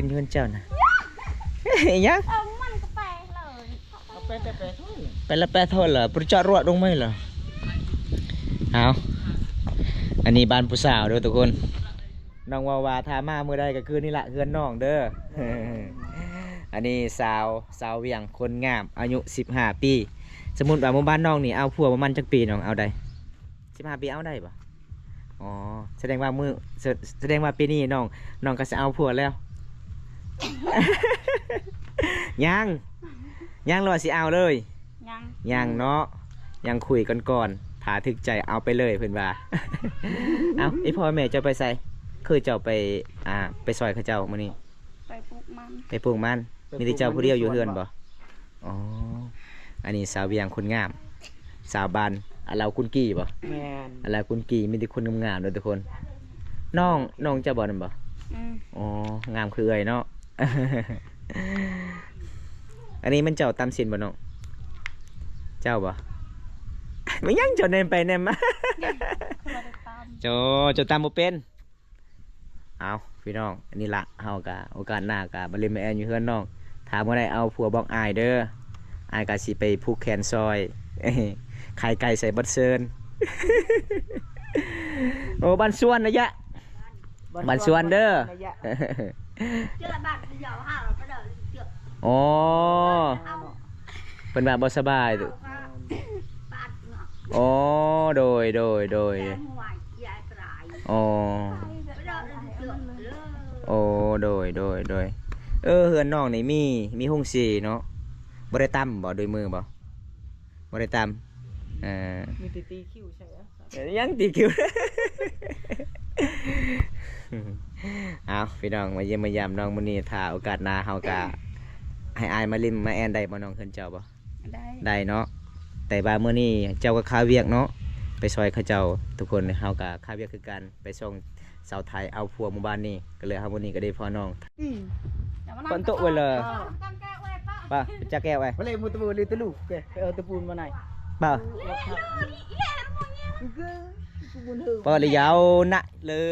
ຫຼິ້ນຢູ່ເຮືອນເຈົ້ານະ. ອີຫຍັງ? ເອີ ມັນກໍໄປເລີຍ ໄປແຕ່ແປໂທນ ໄປລະແປໂທນເລີຍ ບໍ່ຈອດລົດລົງໄມເລີຍ. ເອົາ ອັນນີ້ບ້ານຜູ້ສາວເດີທຸກຄົນ. ນ້ອງເວົ້າວ່າຖ້າມາມື້ໃດກໍຄືນີ້ລະເຮືອນນ້ອງເດີ. ອັນນີ້ສາວ ສາວວຽງຄົນງາມ ອາຍຸສິບຫ້າປີ. ສົມມຸດວ່າໝູ່ບ້ານນ້ອງນີ້ເອົາຜົວປະມານຈັກປີນ້ອງ ເອົາໄດ້? ສິບຫ້າປີເອົາໄດ້ບໍ່? ອໍ ສະແດງວ່າມື້ ສະ ສະແດງວ່າປີນີ້ນ້ອງ ນ້ອງກໍຊິເອົາຜົວແລ້ວ. ຍັງ ຍັງ ຫຼືວ່າຊິເອົາເລີຍ? ຍັງ ຍັງເນາະ ຍັງຄຸຍກັນກ່ອນ ຖ້າຖືກໃຈເອົາໄປເລີຍເພິ່ນວ່າ. ເອົ້າ ອີ່ພໍ່ແມ່ເຈົ້າໄປໃສ? ຄືເຈົ້າໄປ ອ່າ ໄປຊ່ອຍເຂົາເຈົ້າມື້ນີ້? ໄປປູກມັນ ໄປປູກມັນ. ມີແຕ່ເຈົ້າຜູ້ດຽວຢູ່ເຮືອນບໍ່? ອໍ ອັນນີ້ສາວວຽງຄົນງາມ ສາວບ້ານອາລາວກຸນກີບໍ່? ແມ່ນ ອາລາວກຸນກີມີແຕ່ຄົນງາມໆເດີທຸກຄົນ. ນ້ອງ ນ້ອງເຈົ້າບໍ່ນັ້ນບໍ່? ອືມ ອໍ ງາມຄືເອື້ອຍເນາະ. ອັນນີ້ແມ່ນເຈົ້າຕຳຊີ້ນບໍ່ນ້ອງ? ເຈົ້າບໍ່? ແມ່ນຫຍັງເຈົ້າແນມໄປແນມມາ? ເຈົ້າ ເຈົ້າຕຳບໍ່ເປັນ? ເອົາ ພີ່ນ້ອງ ອັນນີ້ລະ ເຮົາກະໂອກາດໜ້າກະມາຫຼິ້ນມາແອນຢູ່ເຮືອນນ້ອງ. ຖ້າມື້ໃດເອົາຜົວບອກອ້າຍເດີ ອ້າຍກະຊິໄປຜູກແຂນຊ່ອຍ ຂາຍໄກ່ໃສ່ບັດເຊີນ. ໂອ້ ບ້ານສວນນະຍະ ບ້ານສວນເດີ. ອໍ ເພິ່ນວ່າບໍ່ສະບາຍ. ອໍ ໂດຍ ໂດຍ ໂດຍ. ອໍ ໂອ້ ໂດຍ ໂດຍ ໂດຍ. ເອີ ເຮືອນນ້ອງນີ້ມີ ມີໂຮງສີເນາະ. ບໍ່ໄດ້ຕຳບໍ່? ໂດຍມືບໍ່? ບໍ່ໄດ້ຕຳ. ເອີ ມີແຕ່ຕີຄິວໃສ່. ເອີ ຍັງຕີຄິວ. ເອົາ ພີ່ນ້ອງ ມາຢ້ຽມມາຢາມນ້ອງມື້ນີ້ ຖ້າໂອກາດໜ້າເຮົາກະໃຫ້ອ້າຍມາຫຼິ້ນມາແອນໄດ້ບໍ່ນ້ອງ? ເຮືອນເຈົ້າບໍ່? ໄດ້ ໄດ້ເນາະ. ແຕ່ວ່າມື້ນີ້ເຈົ້າກໍຄາວຽກເນາະ ໄປຊ່ອຍເຂົາເຈົ້າ. ທຸກຄົນ ເຮົາກໍຄາວຽກຄືກັນ ໄປສົ່ງສາວໄທເອົາຜົວໝູ່ບ້ານນີ້ ກໍເລີຍເຮົາມື້ນີ້ກໍໄດ້ພໍນ້ອງ. ອືມ ປະຕູໄວ້ເລີຍ ປ້າ ຈັກແກ້ວໄວ້ ບໍ່ເລີຍໝູ່ຕະບູລີຕະລູກ ໄປເອົາຕະປູນມາໃນ ປ້າ ເປີດລະຍາວນະ ເລີ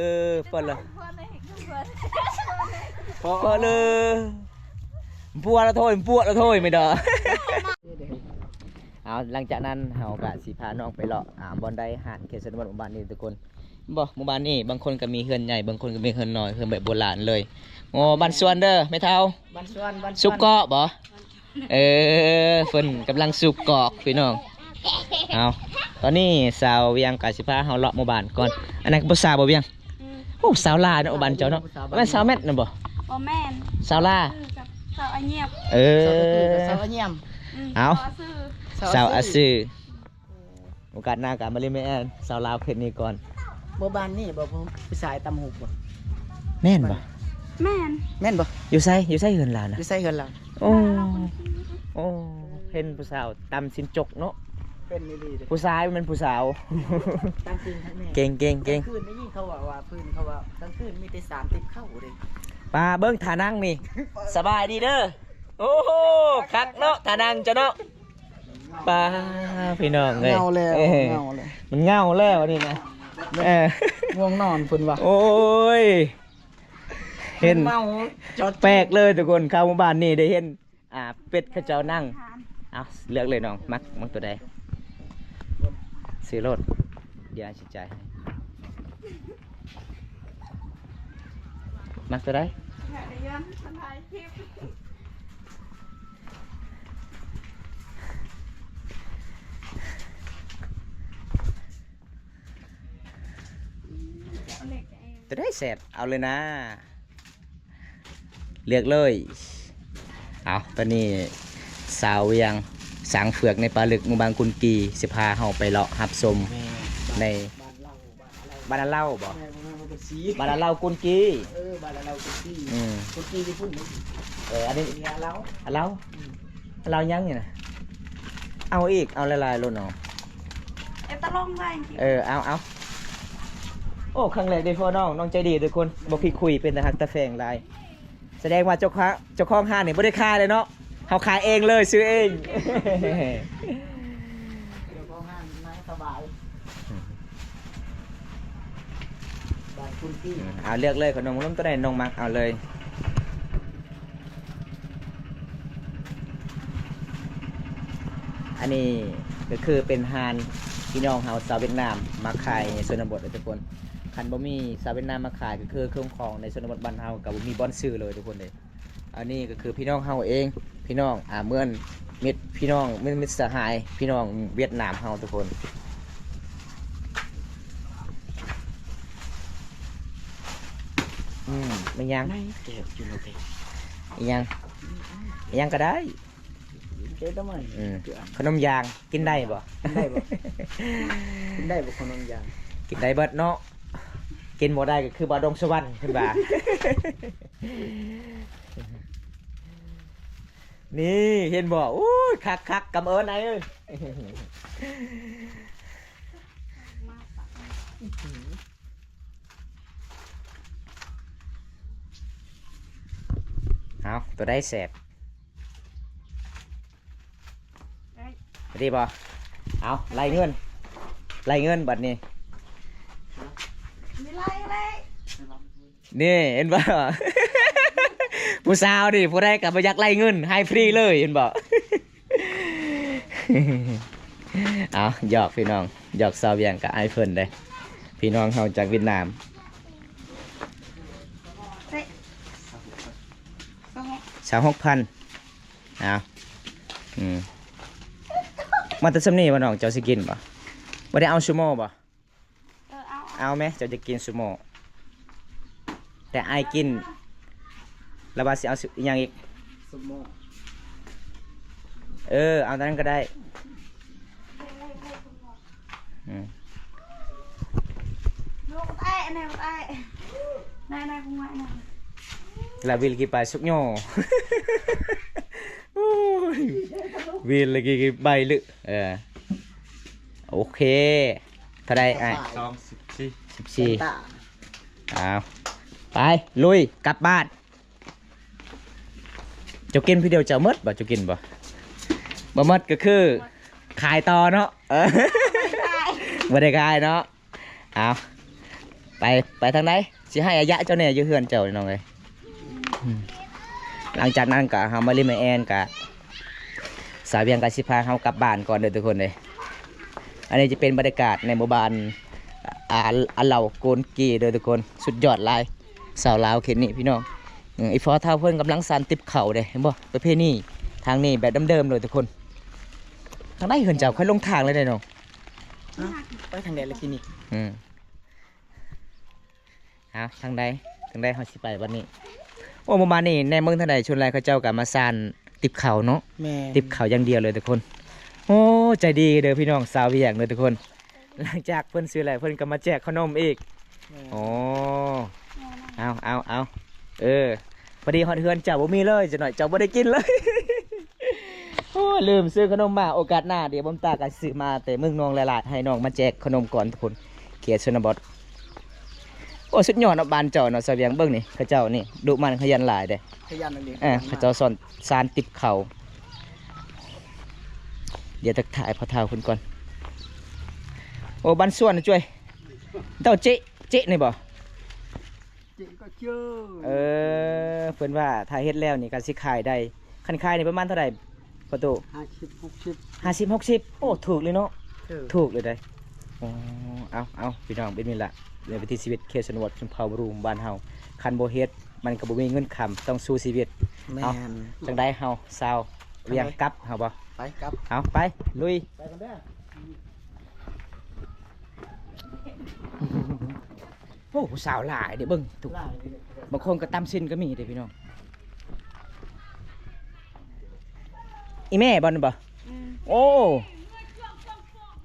ເປີດລະ ເປີດເລີ. ປົວລະໂທຍ ປົວລະໂທຍ ແມ່ນດອກ. ເອົາ ຫຼັງຈາກນັ້ນເຮົາກະຊິພານ້ອງໄປເລາະ ອ່າ ບ່ອນໃດ ຮ້ານເຂດຊົນນະບົດບ້ານນີ້ທຸກຄົນ. ບໍ່ ໝູ່ບ້ານນີ້ບາງຄົນກໍມີເຮືອນໃຫຍ່ ບາງຄົນກໍມີເຮືອນນ້ອຍ ເຮືອນແບບໂບລານເລີຍ. ອໍ ບ້ານສວນເດີ ແມ່ເຖົ້າ ບ້ານສວນ ບ້ານສວນ ສຸບເກາະບໍ່? ເອີ ເພິ່ນກຳລັງສຸບກອກ ພີ່ນ້ອງ. ເອົາ ຕອນນີ້ສາວວຽງກໍຊິພາເຮົາເລາະໝູ່ບ້ານກ່ອນ. ອັນນັ້ນຜູ້ສາວບໍ່ວຽງ? ອືມ ໂອ້ ສາວລາວເນາະ ບ້ານເຈົ້າເນາະ. ແມ່ນສາວແມັດນັ້ນບໍ່? ບໍ່ແມ່ນ ສາວລາວ ຄືກັບສາວອາຍຽບ. ເອີ ສາວອາຍຽບ. ອືມ ເອົາ ສາວອາຊື່ ສາວອາຊື່. ໂອກາດໜ້າກໍມາຫຼິ້ນແມ່ແອນ ສາວລາວເຂດນີ້ກ່ອນ. ບໍ່ ບ້ານນີ້ບໍ່ ຜູ້ຊາຍຕຳຫູກບໍ່? ແມ່ນບໍ່? ແມ່ນ ແມ່ນບໍ່? ຢູ່ໃສ? ຢູ່ໃສເຮືອນລາວນະ? ຢູ່ໃສເຮືອນລາວ? ໂອ້ ໂອ້ ເຫັນຜູ້ສາວຕຳຊີ້ນຈົກເນາະ. ເປັນອີ່ຫຼີເດ້ ຜູ້ຊາຍແມ່ນຜູ້ສາວ ຕຳຈີນ. ເກັ່ງໆໆ ກາງຄືນໄດ້ຍິນເຂົາເວົ້າວ່າ ພື້ນເຂົາວ່າກາງຄືນມີແຕ່ສາມຕິບເຂົ້າເດ້. ປ້າ ເບິ່ງທ່ານັ່ງນີ້ ສະບາຍດີເດີ. ໂອ້ໂຫ ຄັກເນາະ ທ່ານັ່ງເຈົ້າເນາະ. ປ້າ ພີ່ນ້ອງເອີຍ ເຫງົາແລ້ວ ເອີ ເຫງົາແລ້ວ ມັນເຫງົາແລ້ວອັນນີ້ນະ. ແມ່ນ ເອີ ງ່ວງນອນເພິ່ນວ່າ. ໂອ້ຍ ເຫັນ ເມົາ ແປກເລີຍທຸກຄົນ ເຂົ້າໝູ່ບ້ານນີ້ໄດ້ເຫັນ ອ່າ ເປັດເຂົາເຈົ້ານັ່ງ. ເອົາ ເລືອກເລີຍນ້ອງ ມັກ ມັກຕົວໃດ ຊື້ໂລດ ດຽວອ້າຍຊິຈ່າຍໃຫ້. ມັກຕົວໃດ? ຕົວໃດແຊບ ເອົາເລີຍນາ. ເລືອກເລີຍ. ເອົາ ຕອນນີ້ສາວວຽງສາງເຝືອກໃນປ່າເລິກ ໝູ່ບ້ານກຸນກີ ຊິພາເຮົາໄປເລາະຮັບຊົມ ແມ່ນ ໃນ ບ້ານອາເລົາ ບ້ານອາເລົາບໍ່? ແມ່ນ ບ້ານອາເລົາກຸນກີ. ເອີ ບ້ານອາເລົາກຸນກີ. ອືມ ກຸນກີຢູ່ພຸ້ນ. ເອີ ອັນນີ້ອາເລົາ ອາເລົາ. ອືມ ອາເລົາຍັງນີ້ນະ. ເອົາອີກ ເອົາຫຼາຍໆໂລດເນາະ. ເອີ ຕະລອງໄດ້. ເອີ ເອົາ ເອົາ. ໂອ້ ຄັ້ງແລກໄດ້ພໍ້ນ້ອງ ນ້ອງໃຈດີທຸກຄົນ ບໍ່ຂີ້ຄຸຍ ເປັນຕາຮັກຕາແພງຫຼາຍ. ສະແດງວ່າເຈົ້າຂອງ ເຈົ້າຂອງຮ້ານນີ້ບໍ່ໄດ້ຂາຍເລີຍເນາະ ເຮົາຂາຍເອງເລີຍ ຊື້ເອງ. ເຈົ້າຂອງຮ້ານນາງສະບາຍ ບ້ານຄຸນຕີ. ເອົາ ເລືອກເລີຍ ຂະໜົມ ຂະໜົມຕົວໃດນ້ອງມັກເອົາເລີຍ. ອັນນີ້ກໍຄືເປັນຮ້ານພີ່ນ້ອງເຮົາຊາວຫວຽດນາມມາຂາຍໃນຊົນນະບົດເດີທຸກຄົນ. ຄັນບໍ່ມີຊາວຫວຽດນາມມາຂາຍ ກໍຄືເຄື່ອງຂອງໃນຊົນນະບົດບ້ານເຮົາກໍບໍ່ມີບ່ອນຊື້ເລີຍທຸກຄົນເດ້. ອັນນີ້ກໍຄືພີ່ນ້ອງເຮົາເອງ ພີ່ນ້ອງ ອ່າ ເໝືອນມິດ ພີ່ນ້ອງ ເໝືອນມິດສະຫາຍ ພີ່ນ້ອງຫວຽດນາມເຮົາທຸກຄົນ. ອືມ ແມ່ນຫຍັງ? ໃນແກ້ວຢູ່ໂລເກ. ອີຫຍັງ? ອີຫຍັງກໍໄດ້. ເຮັດທຳໄມ? ອືມ ຂະໜົມຢາງກິນໄດ້ບໍ່? ກິນໄດ້ບໍ່? ກິນໄດ້ບໍ່ຂະໜົມຢາງ? ກິນໄດ້ເບິດເນາະ ກິນບໍ່ໄດ້ກໍຄືບໍ່ດົງສະຫວັນເພິ່ນວ່າ. ນີ້ເຫັນບໍ່? ໂອ້ຍ ຄັກໆ ກຳເອີນອ້າຍເອີຍ. ເອົາ ໂຕໃດແຊບ? ໄດ້ ໄດ້ບໍ່? ເອົາ ໄລ່ເງິນ ໄລ່ເງິນບັດນີ້ ມີໄລ່ ໄລ່ ນີ້ເຫັນບໍ່? ຜູ້ສາວນີ້ ຜູ້ໃດກໍບໍ່ຢາກໄລ່ເງິນ ໃຫ້ຟຣີເລີຍ ເຫັນບໍ່? ເອົາ ຫຍອກພີ່ນ້ອງ ຫຍອກສາວວຽງກັບອ້າຍເພິ່ນເດ້ ພີ່ນ້ອງເຮົາຈາກຫວຽດນາມ. ຊາວຫົກພັນ ເອົາ ອືມ ມາແຕ່ສ່ຳນີ້ບໍ່ນ້ອງ ເຈົ້າຊິກິນບໍ່? ບໍ່ໄດ້ເອົາຊູໂມ່ບໍ່? ເອີ ເອົາ ເອົາແມ ເຈົ້າຈະກິນຊູໂມ່ ແຕ່ອ້າຍກິນ ລະວ່າຊິເອົາ ອີຫຍັງອີກ? ຊູໂມ່ ເອີ ເອົາຕົວນັ້ນກໍໄດ້ ອືມ ລາວິລກິບາຍສຸກໂຍ ໂອ້ຍ ວິລກິບາຍລຶ ເອີ ໂອເຄ ເທົ່າໃດອ້າຍ? ສອງສິບສີ່ ສິບສີ່ ເອົາ ໄປ ລຸຍ ກັບບ້ານ. ເຈົ້າກິນຜູ້ດຽວເຈົ້າໝົດບໍ່? ເຈົ້າກິນບໍ່? ບໍ່ໝົດກໍຄືຂາຍຕໍ່ເນາະ ເອີ ບໍ່ໄດ້ຂາຍເນາະ. ເອົາ ໄປ ໄປທາງໃດ? ຊິໃຫ້ອາຍະເຈົ້າແດ່ ຢູ່ເຮືອນເຈົ້ານ້ອງເອີຍ. ອືມ ຫຼັງຈາກນັ້ນກະເຮົາມາຫຼິ້ນມາແອ່ນກະ ສາວວຽງກະຊິພາເຮົາກັບບ້ານກ່ອນເດີທຸກຄົນເດີ. ອັນນີ້ຈະເປັນບັນຍາກາດໃນໝູ່ບ້ານ ອາ ອາເຫຼົ່າໂກນກີເດີທຸກຄົນ ສຸດຍອດຫຼາຍ ຊາວລາວເຂດນີ້ພີ່ນ້ອງ. ອືມ ອີ່ພໍ່ເຖົ້າເພິ່ນກຳລັງສານຕິບເຂົ້າເດ້ ເຫັນບໍ່? ປະເພນີທາງນີ້ແບບເດີມໆເລີຍທຸກຄົນ. ທາງໃດເຮືອນເຈົ້າ? ຂ້ອຍຫຼົງທາງແລ້ວເດ້ນ້ອງ. ເອົ້າ ໄປທາງໃດລະທີນີ້? ອືມ ເອົາ ທາງໃດ ທາງໃດເຮົາຊິໄປບັດນີ້? ໂອ້ ປະມານນີ້ ແນມເບິ່ງທາງໃດ ສ່ວນຫຼາຍເຂົາເຈົ້າກໍມາສານຕິບເຂົ້າເນາະ. ແມ່ນ ຕິບເຂົ້າຢ່າງດຽວເລີຍທຸກຄົນ. ໂອ້ ໃຈດີເດີພີ່ນ້ອງ ຊາວວຽງເດີທຸກຄົນ. ຫຼັງຈາກເພິ່ນຊື້ແລ້ວ ເພິ່ນກໍມາແຈກຂະໜົມອີກ. ແມ່ນ ໂອ້ ເອົາ ເອົາ ເອົາ ເອີ ພໍດີຮອດເຮືອນເຈົ້າບໍ່ມີເລີຍ ຈັກໜ້ອຍເຈົ້າບໍ່ໄດ້ກິນເລີຍ. ໂອ້ ລືມຊື້ຂະໜົມມາ ໂອກາດໜ້າດຽວບຸນຕາກໍຊິຊື້ມາແຕ່ເມືອງນອງຫຼາຍໆ ໃຫ້ນ້ອງມາແຈກຂະໜົມກ່ອນທຸກຄົນ. ເຂດຊົນນະບົດ ໂອ້ ສຸດຍອດເນາະ ບ້ານເຈົ້າເນາະ ສາວວຽງ. ເບິ່ງນີ້ ເຂົາເຈົ້ານີ້ດຸໝັ່ນຂະຫຍັນຫຼາຍເດ້. ຂະຫຍັນອີ່ຫຼີ ເອີ ເຂົາເຈົ້າສອນສານຕິບເຂົ້າ. ດຽວທັກທາຍພໍ່ເຖົ້າເພິ່ນກ່ອນ. ໂອ້ ບ້ານສວນນະ ຈ້ວຍ ເຕົ້າເຈະ ເຈະນີ້ບໍ່? ເຈະກໍເຈີ ເອີ ເພິ່ນວ່າຖ້າເຮັດແລ້ວນີ້ກໍຊິຂາຍໄດ້. ຄັນຂາຍນີ້ປະມານເທົ່າໃດພໍ່ຕູ້? ຫ້າສິບ ຫົກສິບ ຫ້າສິບ ຫົກສິບ. ໂອ້ ຖືກເລີຍເນາະ. ຖືກ ຖືກເລີຍເດ້. ອໍ ເອົາ ເອົາ ພີ່ນ້ອງ ເປັນນີ້ລະ ໃນວິຖີຊີວິດເຂດຊົນນະບົດ ຊົນເຜົ່າບຣູມບ້ານເຮົາ. ຄັນບໍ່ເຮັດ ມັນກໍບໍ່ມີເງິນຄຳ ຕ້ອງສູ້ຊີວິດ. ແມ່ນ ເອົາ ຈັ່ງໃດເຮົາຊາວວຽງ ກັບເຮົາບໍ່? ໄປ ກັບ ເອົາ ໄປ ລຸຍ ໄປກັນເດີ. ໂອ້ ຜູ້ສາວຫຼາຍເດ້ ເບິ່ງທຸກ ຫຼາຍເດ້. ບາງຄົນກໍຕ່ຳສິນກໍມີເດ້ພີ່ນ້ອງ. ອີ່ແມ່ບໍ່ນີ້ບໍ່? ອືມ ໂອ້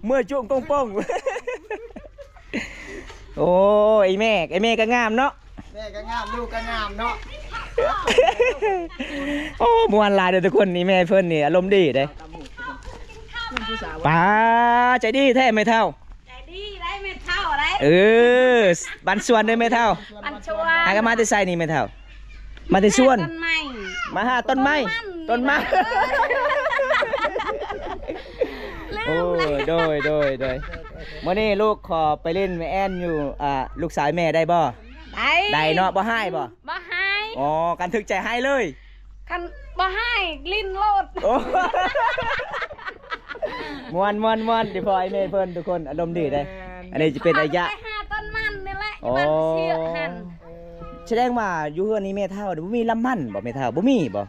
ເມື່ອຈວງປ່ອງໆ. ໂອ້ ອີ່ແມ່ ອີ່ແມ່ກໍງາມເນາະ. ແມ່ກໍງາມ ລູກກໍງາມເນາະ. ໂອ້ ມ່ວນຫຼາຍເດີທຸກຄົນ. ອີ່ແມ່ເພິ່ນນີ້ອາລົມດີເດ້. ປ້າ ໃຈດີແທ້ແມ່ເຖົ້າ. ໃຈດີໄດ໋ແມ່ເຖົ້າໄດ໋. ເອີ ບ້ານສວນເດີແມ່ເຖົ້າ. ບ້ານສວນ. ຫາກັນມາແຕ່ໃສນີ້ແມ່ເຖົ້າ? ມາແຕ່ສວນ ມາຫາຕົ້ນໄມ້ ຕົ້ນໄມ້. ໂອ້ ໂດຍ ໂດຍ ໂດຍ. ມື້ນີ້ລູກຂໍໄປຫຼິ້ນມາແອ່ນຢູ່ ອ່າ ລູກຊາຍແມ່ໄດ້ບໍ່? ໄດ້ ໄດ້ເນາະ. ບໍ່ຮ້າຍບໍ່? ບໍ່ຮ້າຍ. ອໍ ຄັນຖືກໃຈໃຫ້ເລີຍ. ຄັນບໍ່ຮ້າຍຫຼິ້ນໂລດ. ໂອ້ ມ່ວນ ມ່ວນ ມ່ວນ ທີ່ພໍ່ໄອ້ແມ່ເພິ່ນທຸກຄົນ ອາລົມດີເດ້. ແມ່ນ ອັນນີ້ຈະເປັນໄອ້ຍະ ໄປຫາຕົ້ນມັນນີ້ແຫຼະ. ອໍ ຢູ່ບ້ານເຊຍຫັ້ນ. ສະແດງວ່າຢູ່ເຮືອນນີ້ແມ່ເຖົ້າບໍ່ມີລຳມັນບໍ່ແມ່ເຖົ້າ? ບໍ່ມີບໍ່?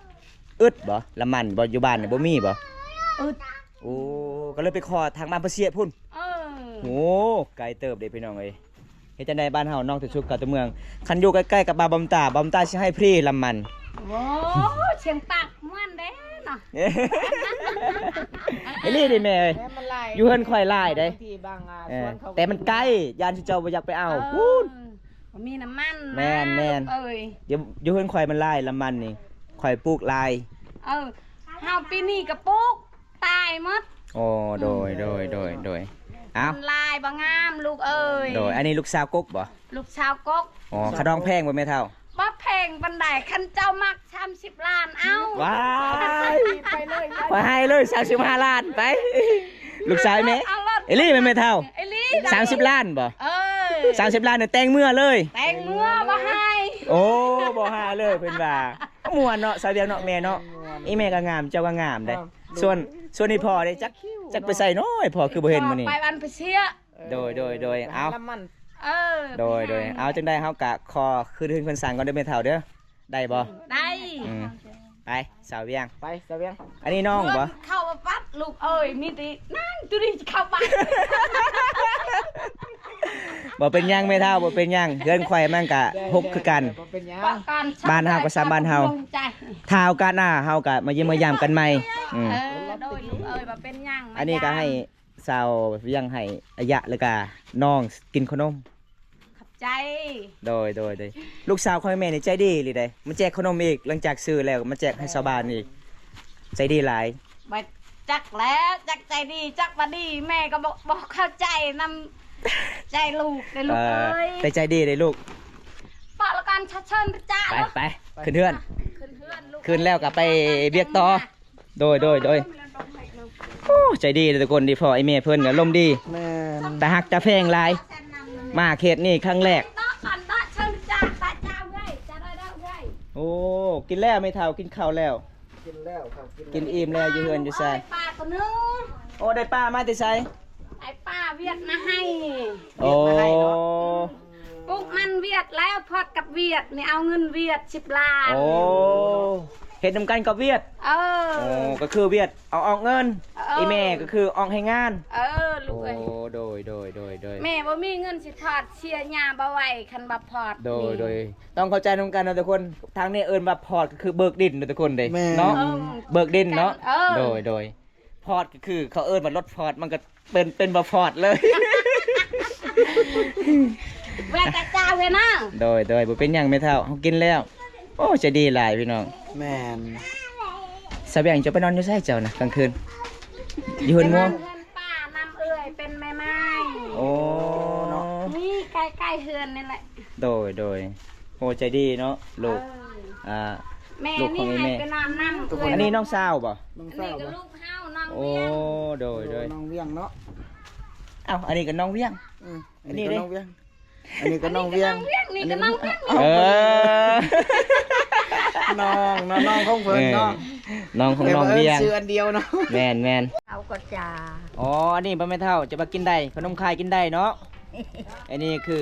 ອຶດບໍ່? ລຳມັນບໍ່? ຢູ່ບ້ານນີ້ບໍ່ມີບໍ່? ອຶດ. ໂອ້ ກໍເລີຍໄປຂໍທາງບ້ານປາເຊຍພຸ້ນ. ເອີ ໂອ້ ໄກເຕີບເດ້ພີ່ນ້ອງເອີຍ. ເຮັດຈັ່ງໃດບ້ານເຮົານ້ອງ ແຕ່ສຸກເຂົ້າແຕ່ເມືອງ ຄັນຢູ່ໃກ້ໆກັບບ້ານບຳຕາ ບຳຕາຊິໃຫ້ຟຣີລຳມັນ. ໂອ້ ສຽງປາກມ່ວນເດ້ເນາະ. ອີ່ຫຼີເດ້ແມ່ເອີຍ. ແມ່ນ ຢູ່ເຮືອນຂ້ອຍຫຼາຍເດ້. ເອີ ແຕ່ມັນໄກ ຢ້ານເຈົ້າບໍ່ຢາກໄປເອົາ. ເອີ ພຸ້ນ ບໍ່ມີນ້ຳມັນ. ແມ່ນໆ ເອີຍ ຢູ່ ຢູ່ເຮືອນຂ້ອຍມັນຫຼາຍ ລຳມັນນີ້ ຂ້ອຍປູກຫຼາຍ. ເອີ ເຮົາປີນີ້ກໍປູກຕາຍໝົດ. ໂອ້ ໂດຍ ໂດຍ ໂດຍ ໂດຍ. ເອົ້າ ມັນຫຼາຍບໍ່ງາມລູກເອີຍ. ໂດຍ ອັນນີ້ລູກສາວກົກບໍ່? ລູກສາວກົກ. ອໍ ຂະດອງແພງບໍ່ແມ່ເຖົ້າ? ບໍ່ແພງປານໃດ ຄັນເຈົ້າມັກ ສາມສິບລ້ານ ເອົາ. ວ້າຍ ໄປເລີຍ ຂ້ອຍໃຫ້ເລີຍ ສາມສິບຫ້າລ້ານ ໄປ ລູກຊາຍແມ່. ເອົາໂລດ ອີ່ຫຼີແມ່ນ ແມ່ເຖົ້າ? ອີ່ຫຼີ ສາມສິບລ້ານບໍ່? ເອີ ສາມສິບລ້ານນີ້ແຕ່ງເມືອເລີຍ. ແຕ່ງເມືອບໍ່ໃຫ້. ໂອ້ ບໍ່ຫາເລີຍເພິ່ນວ່າ. ມ່ວນເນາະ ສາວວຽງເນາະ ແມ່ເນາະ. ອີ່ແມ່ກໍງາມ ເຈົ້າກໍງາມເດ້. ສ່ວນ ສ່ວນອີ່ພໍ່ເດ້ ຈັກ ຈັກໄປໃສເນາະ ພໍ່ຄືບໍ່ເຫັນມື້ນີ້. ໄປວັນໄປເຊຍ. ໂດຍ ໂດຍ ໂດຍ ເອົາ ເອີ ໂດຍ ໂດຍ ເອົາ ຈັ່ງໃດເຮົາກະຂໍຄືນເຮືອນຄືນຊານກ່ອນເດີແມ່ເຖົ້າເດີ ໄດ້ບໍ່? ໄດ້. ອືມ ໄປ ສາວວຽງ ໄປ ສາວວຽງ. ອັນນີ້ນ້ອງບໍ່? ເຂົ້າມາປັດລູກເອີຍ ມີແຕ່ນາງຈຸລີເຂົ້າບ້ານ. ບໍ່ເປັນຫຍັງແມ່ເຖົ້າ ບໍ່ເປັນຫຍັງ ເຮືອນຂ້ອຍມັນກະຫົກຄືກັນ. ບໍ່ເປັນຫຍັງ ບ້ານເຮົາກໍສ່ຳບ້ານເຮົາ. ຖ້າໂອກາດໜ້າເຮົາກະມາຢ້ຽມມາຢາມກັນໃໝ່. ອືມ ເອີ ໂດຍ ລູກເອີຍ ບໍ່ເປັນຫຍັງ. ອັນນີ້ກໍໃຫ້ ສາວວຽງໃຫ້ອາຍະ ແລ້ວກະນ້ອງກິນຂະໜົມ. ຂອບໃຈ. ໂດຍ ໂດຍ ໂດຍ. ລູກສາວຂອງແມ່ນີ້ໃຈດີອີ່ຫຼີເດ້ ມາແຈກຂະໜົມອີກ ຫຼັງຈາກຊື້ແລ້ວມາແຈກໃຫ້ຊາວບ້ານອີກ. ໃຈດີຫຼາຍ. ບໍ່ຈັກແລ້ວ ຈັກໃຈດີ ຈັກບໍ່ດີ ແມ່ກໍບໍ່ ບໍ່ເຂົ້າໃຈນຳໃຈລູກເດ້ລູກເອີຍ. ແຕ່ໃຈດີເດ້ລູກ. ປະລະກັນ ເຊີນ ເຊີນ ໄປ ໄປ ຂຶ້ນເຮືອນ. ຂຶ້ນເຮືອນລູກ ຂຶ້ນແລ້ວກໍໄປວຽກຕໍ່. ໂດຍ ໂດຍ ໂດຍ. ໂອ້ ໃຈດີເດ້ທຸກຄົນ ທີ່ພໍ່ອີ່ແມ່ເພິ່ນກໍລົມດີ. ແມ່ນ ຕາຮັກຕາແພງຫຼາຍ. ມາເຂດນີ້ຄັ້ງແລກ. ໂອ້ ກິນແລ້ວແມ່ເຖົ້າ ກິນເຂົ້າແລ້ວ. ກິນແລ້ວເຂົ້າກິນ ກິນອີ່ມແລ້ວ ຢູ່ເຮືອນຢູ່ຊານ. ໂອ້ຍ ປາຕົວໜຶ່ງ. ໂອ້ ໄດ້ປາມາແຕ່ໃສ? ໄດ້ປາຫວຽດມາໃຫ້. ໂອ້ ຫວຽດມາໃຫ້ເນາະ. ປູກມັນຫວຽດແລ້ວ ພອດກັບຫວຽດນີ້ ເອົາເງິນຫວຽດສິບລ້ານ. ໂອ້ ເຮັດນຳກັນກັບຫວຽດ. ເອີ ໂອ້ ກໍຄືຫວຽດເອົາອອກເງິນ. ເອີ ອີ່ແມ່ກໍຄືອອກແຮງງານ. ເອີ ລູກເອີຍ. ໂອ້ ໂດຍ ໂດຍ ໂດຍ ໂດຍ. ແມ່ບໍ່ມີເງິນຊິພອດ ເສຍຫຍ້າບໍ່ໄຫວ ຄັນບໍ່ພອດ. ໂດຍ ນີ້ ໂດຍ ຕ້ອງເຂົ້າໃຈນຳກັນເນາະທຸກຄົນ. ທາງນີ້ເອີ້ນວ່າພອດ ກໍຄືເບີກດິນເນາະທຸກຄົນເດ້. ແມ່ນ ເນາະ ເອີ ເບີກດິນເນາະ. ເອີ ໂດຍ ໂດຍ. ພອດກໍຄືເຂົາເອີ້ນວ່າລົດພອດ ມັນກໍເປັນ ເປັນບໍ່ພອດເລີຍ. ແວ່ແຕ່ເຈົ້າເວີຍນາ. ໂດຍ ໂດຍ ບໍ່ເປັນຫຍັງແມ່ເຖົ້າ ເຮົາກິນແລ້ວ. ໂອ້ ໃຈດີຫຼາຍພີ່ນ້ອງ. ແມ່ນ. ສາວແບງ ເຈົ້າໄປນອນຢູ່ໃສເຈົ້ານະກາງຄືນ? ຢູ່ເຮືອນໝູ່? ນອນເຮືອນປ້ານຳເອື້ອຍ ເປັນແມ່ໄມ້. ໂອ້ ເນາະ ນີ້ໃກ້ໆເຮືອນນີ້ແຫຼະ. ໂດຍ ໂດຍ. ໂອ້ ໃຈດີເນາະລູກ. ເອີ ອ່າ ແມ່ ລູກຂອງອີ່ແມ່ ນີ້ໃຫ້ໄປນອນນຳເອື້ອຍ. ອັນນີ້ນ້ອງສາວບໍ່? ນ້ອງສາວ. ອັນນີ້ກໍລູກເຮົາ ນ້ອງວຽງ. ໂອ້ ໂດຍ ໂດຍ ນ້ອງວຽງເນາະ. ອ້າວ ອັນນີ້ກໍນ້ອງວຽງ. ອືມ ອັນນີ້ເດ້ ນ້ອງວຽງ. ອັນນີ້ກໍນ້ອງວຽງ. ອັນນີ້ກໍນ້ອງວຽງ. ເອີ ນ້ອງເນາະ ນ້ອງຂອງເພິ່ນເນາະ. ເອີ ນ້ອງຂອງນ້ອງວຽງ ແຕ່ວ່າເອີ້ນຊື່ອັນດຽວເນາະ. ແມ່ນໆ. ເອົາກໍຈາ. ອໍ ອັນນີ້ບໍ່ແມ່ນເຖົ້າ ຈະມາກິນໄດ້ ຂະໜົມຄາຍກິນໄດ້ເນາະ. ອັນນີ້ຄື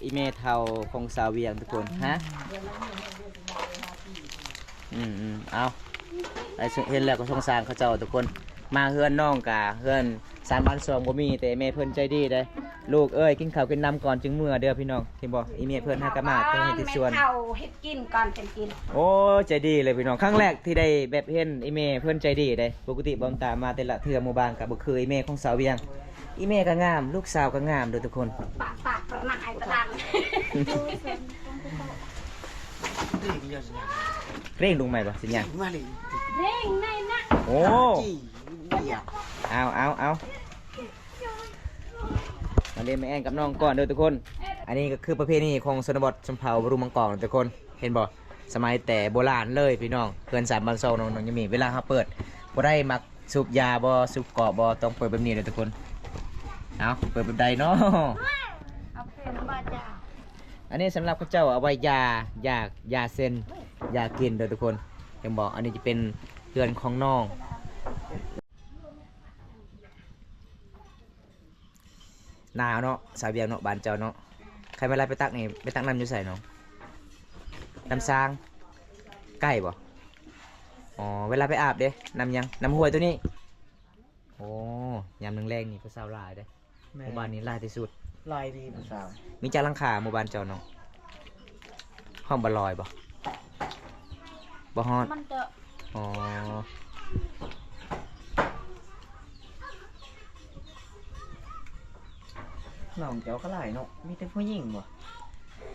ອີ່ແມ່ເຖົ້າຂອງສາວວຽງທຸກຄົນ. ຮະ ອືມໆ ເອົາ ໄດ້ເຫັນແລ້ວກໍສົງສານເຂົາເຈົ້າທຸກຄົນ. ມາເຮືອນນ້ອງກະເຮືອນຊານບ້ານຊ່ອງບໍ່ມີ ແຕ່ແມ່ເພິ່ນໃຈດີເດ້. ລູກເອີຍ ກິນເຂົ້າກິນນ້ຳກ່ອນຈຶ່ງເມືອເດີພີ່ນ້ອງ. ເຫັນບໍ່ ອີ່ແມ່ເພິ່ນຫາກະມາແຕ່ເຮັດສວນ. ເຮັດກິນກ່ອນຈັ່ງກິນ. ໂອ້ ໃຈດີເລີຍພີ່ນ້ອງ. ຄັ້ງແລກທີ່ໄດ້ແບບເຫັນອີ່ແມ່ເພິ່ນໃຈດີເດ້. ປົກກະຕິບ່າວຕາມາແຕ່ລະເທື່ອໝູ່ບ້ານກະບໍ່ຄືອີ່ແມ່ຂອງສາວວຽງ. ອີ່ແມ່ກໍງາມ ລູກສາວກໍງາມເດີທຸກຄົນ. ປາກປາກປາກນາຍຕະດັງ. ເລັ່ງລົງໃໝ່ບໍ່ ສັນຍານ? ເລັ່ງໃນນະ. ໂອ້ ເອົາ ເອົາ ເອົາ. ມາເລ່ນມາແອ່ນກັບນ້ອງກ່ອນເດີທຸກຄົນ. ອັນນີ້ກໍຄືປະເພນີຂອງຊົນນະບົດຊົນເຜົ່າບາລຸງບາງກອກເດີທຸກຄົນ. ເຫັນບໍ່ ສະໄໝແຕ່ໂບລານເລີຍພີ່ນ້ອງ. ເຮືອນຊານບ້ານຊ່ອງນ້ອງ ນ້ອງຍາມີ ເວລາເຮົາເປີດ ຜູ້ໃດມັກສູບຢາບໍ່ ສູບກອບບໍ່ ຕ້ອງເປີດແບບນີ້ເດີທຸກຄົນ. ເອົາ ເປີດແບບໃດເນາະ? ເອົາເປັນບໍ່ຈ້າ. ອັນນີ້ສຳລັບເຂົາເຈົ້າເອົາໄວ້ຢາ ຢາ ຢາເສັ້ນ ຢາກິນເດີທຸກຄົນ. ເຫັນບໍ່ ອັນນີ້ຈະເປັນເຮືອນຂອງນ້ອງ. ໜາວເນາະ ສາວວຽງເນາະ ບ້ານເຈົ້າເນາະ. ຄັນເວລາໄປຕັກນີ້ ໄປຕັກນ້ຳຢູ່ໃສນ້ອງ? ນ້ຳຊາງ ໃກ້ບໍ່? ອໍ ເວລາໄປອາບເດ້ ນ້ຳຫຍັງ? ນ້ຳຫ້ວຍໂຕນີ້. ໂອ້ ຍາມແລງໆນີ້ຜູ້ສາວຫຼາຍເດ້. ແມ່ນ ໝູ່ບ້ານນີ້ຫຼາຍທີ່ສຸດ. ຫຼາຍດີຜູ້ສາວ. ມີຈັກຫຼັງຄາໝູ່ບ້ານເຈົ້ານ້ອງ? ຮອດບໍ່ຮ້ອຍບໍ່? ບໍ່ຮອດ. ມັນຈະ ອໍ ນ້ອງເຈົ້າກໍຫຼາຍເນາະ. ມີແຕ່ຜູ້ຍິງບໍ່?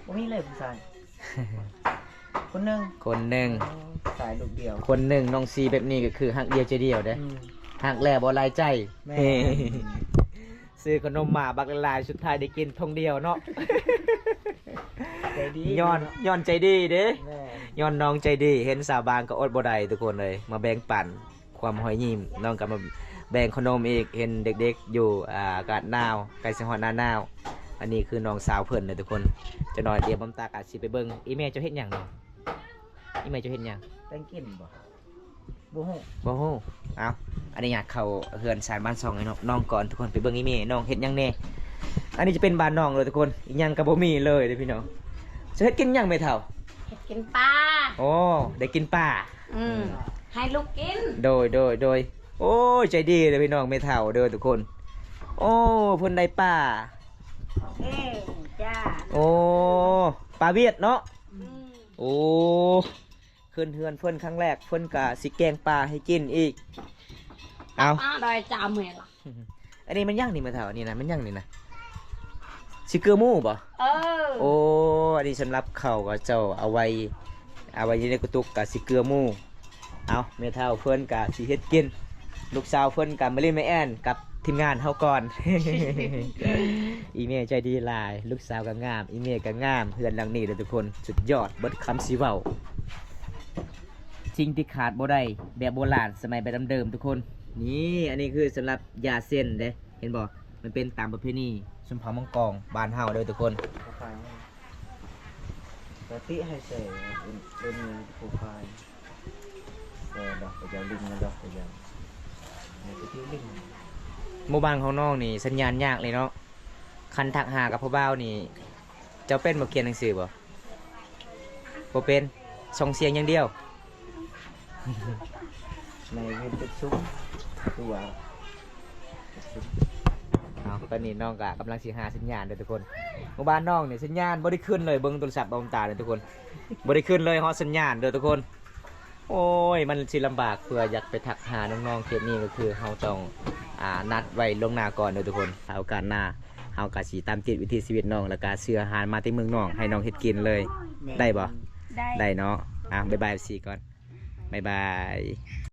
ບໍ່ມີເລີຍຜູ້ຊາຍ? ຄົນໜຶ່ງ ຄົນໜຶ່ງ. ອໍ ຂາຍລູກດຽວ ຄົນໜຶ່ງນ້ອງຊີແບບນີ້ກໍຄືຮັກດຽວໃຈດຽວເດ້ ອືມ ຮັກແລ້ວບໍ່ຫຼາຍໃຈ ແມ່ນ ຊື້ຂະໜົມມາບັກຫຼາຍໆ ສຸດທ້າຍໄດ້ກິນຖົງດຽວເນາະ ໃຈດີ ຍ້ອນ ເນາະ ຍ້ອນໃຈດີເດ້ ແມ່ນ ຍ້ອນນ້ອງໃຈດີ ເຫັນສາວບາງກໍອົດບໍ່ໄດ້ທຸກຄົນເອີຍ ມາແບ່ງປັນຄວາມຮອຍຍິ້ມ ນ້ອງກໍມາແບ່ງຂະໜົມອີກ ເຫັນເດັກໆຢູ່ ອ່າ ອາກາດໜາວ ໃກ້ຊິຮອດໜ້າໜາວ ອັນນີ້ຄືນ້ອງສາວເພິ່ນເດີທຸກຄົນ ຈັກໜ້ອຍດຽວບຳຕາກະຊິໄປເບິ່ງ ອີແມ່ເຈົ້າເຮັດຫຍັງນີ້? ອີແມ່ເຈົ້າເຮັດຫຍັງ? ແຕ່ງກິນບໍ່? ບໍ່ຮູ້ ບໍ່ຮູ້ ເອົາ ອະນຸຍາດເຂົ້າເຮືອນຊານບ້ານຊ່ອງໃຫ້ນ້ອງກ່ອນ ທຸກຄົນ ໄປເບິ່ງອີແມ່ນ້ອງເຮັດຫຍັງແດ່ ອັນນີ້ຈະເປັນບ້ານນ້ອງເດີທຸກຄົນ ອີຫຍັງກໍບໍ່ມີເລີຍເດ້ພີ່ນ້ອງ ຈະເຮັດກິນຫຍັງແມ່ເຖົ້າ? ເຮັດກິນປາ ໂອ້ ໄດ້ກິນປາ ອືມ ໃຫ້ລູກກິນ ໂດຍ ໂດຍ ໂດຍ ໂອ້ຍ ໃຈດີເດີພີ່ນ້ອງ ແມ່ເຖົ້າເດີທຸກຄົນ ໂອ້ ເພິ່ນໄດ້ປາ ເອີ ຈ້າ ໂອ້ ປາຫວຽດເນາະ ອືມ ໂອ້ ຂຶ້ນເຮືອນເພິ່ນຄັ້ງແລກ ເພິ່ນກະຊິແກງປາໃຫ້ກິນອີກ ເອົາ ປາໄດ້ຈາມແມ່ນລະ ອັນນີ້ມັນຫຍັງນີ້ແມ່ເຖົ້າ ອັນນີ້ນະ ມັນຫຍັງນີ້ນະ ຊິເກືອໝູບໍ່? ເອີ ໂອ້ ອັນນີ້ສຳລັບເຂົ້າ ເຂົາເຈົ້າເອົາໄວ້ ເອົາໄວ້ຢູ່ໃນກະຕຸກ ກະຊິເກືອໝູ ເອົາ ແມ່ເຖົ້າເພິ່ນກະຊິເຮັດກິນ ລູກສາວເພິ່ນກະມາຫຼິ້ນມາແອ່ນກັບທີມງານເຮົາກ່ອນ ອີແມ່ໃຈດີຫຼາຍ ລູກສາວກໍງາມ ອີແມ່ກໍງາມ ເຮືອນຫຼັງນີ້ເດີທຸກຄົນ ສຸດຍອດ ເບິດຄຳຊິເວົ້າ ສິ່ງທີ່ຂາດບໍ່ໄດ້ແບບໂບລານ ສະໄໝແບບດຳເດີມທຸກຄົນ ນີ້ ອັນນີ້ຄືສຳລັບຢາເສັ້ນເດ້ ເຫັນບໍ່? ມັນເປັນຕາມປະເພນີຊົນເຜົ່າມົ້ງກອງບ້ານເຮົາເດີທຸກຄົນ ເຂົາຂາຍ ປະຕິໃຫ້ໃສ່ເປັນ ເປັນຜູ້ຂາຍ ແຕ່ດອກກະຢາວລິງ ດອກກະຢາວ ໃຫ້ໄປຕິວລິງ ໝູ່ບ້ານຂອງນ້ອງນີ້ສັນຍານຍາກເລີຍເນາະ ຄັນທັກຫາກັບຜູ້ບ່າວນີ້ ເຈົ້າເປັນບໍ່ ຂຽນໜັງສືບໍ່? ບໍ່ເປັນ ສົ່ງສຽງຢ່າງດຽວ ໃນເວັນເປັນສຸກ ຕົວ ເອົາ ຕອນນີ້ນ້ອງກະກຳລັງຊິຫາສັນຍານເດີທຸກຄົນ ໝູ່ບ້ານນ້ອງນີ້ສັນຍານບໍ່ໄດ້ຂຶ້ນເລີຍ ເບິ່ງໂທລະສັບເອົາຕາເດີທຸກຄົນ ບໍ່ໄດ້ຂຶ້ນເລີຍ ຮອດສັນຍານເດີທຸກຄົນ ໂອ້ຍ ມັນຊິລຳບາກ ເພື່ອຢາກໄປທັກຫານ້ອງໆເຂດນີ້ ກໍຄືເຮົາຕ້ອງ ອ່າ ນັດໄວ້ລ່ວງໜ້າກ່ອນເດີທຸກຄົນ ຖ້າໂອກາດໜ້າ ເຮົາກະຊິຕາມຕິດວິຖີຊີວິດນ້ອງ ແລ້ວກະຊື້ອາຫານມາແຕ່ເມືອງນອກ ໃຫ້ນ້ອງເຮັດກິນເລີຍ ແມ່ນ ໄດ້ບໍ່? ໄດ້ ໄດ້ເນາະ ອ່າ ບາຍບາຍ ເອັຟຊີ ກ່ອນ ບາຍບາຍ.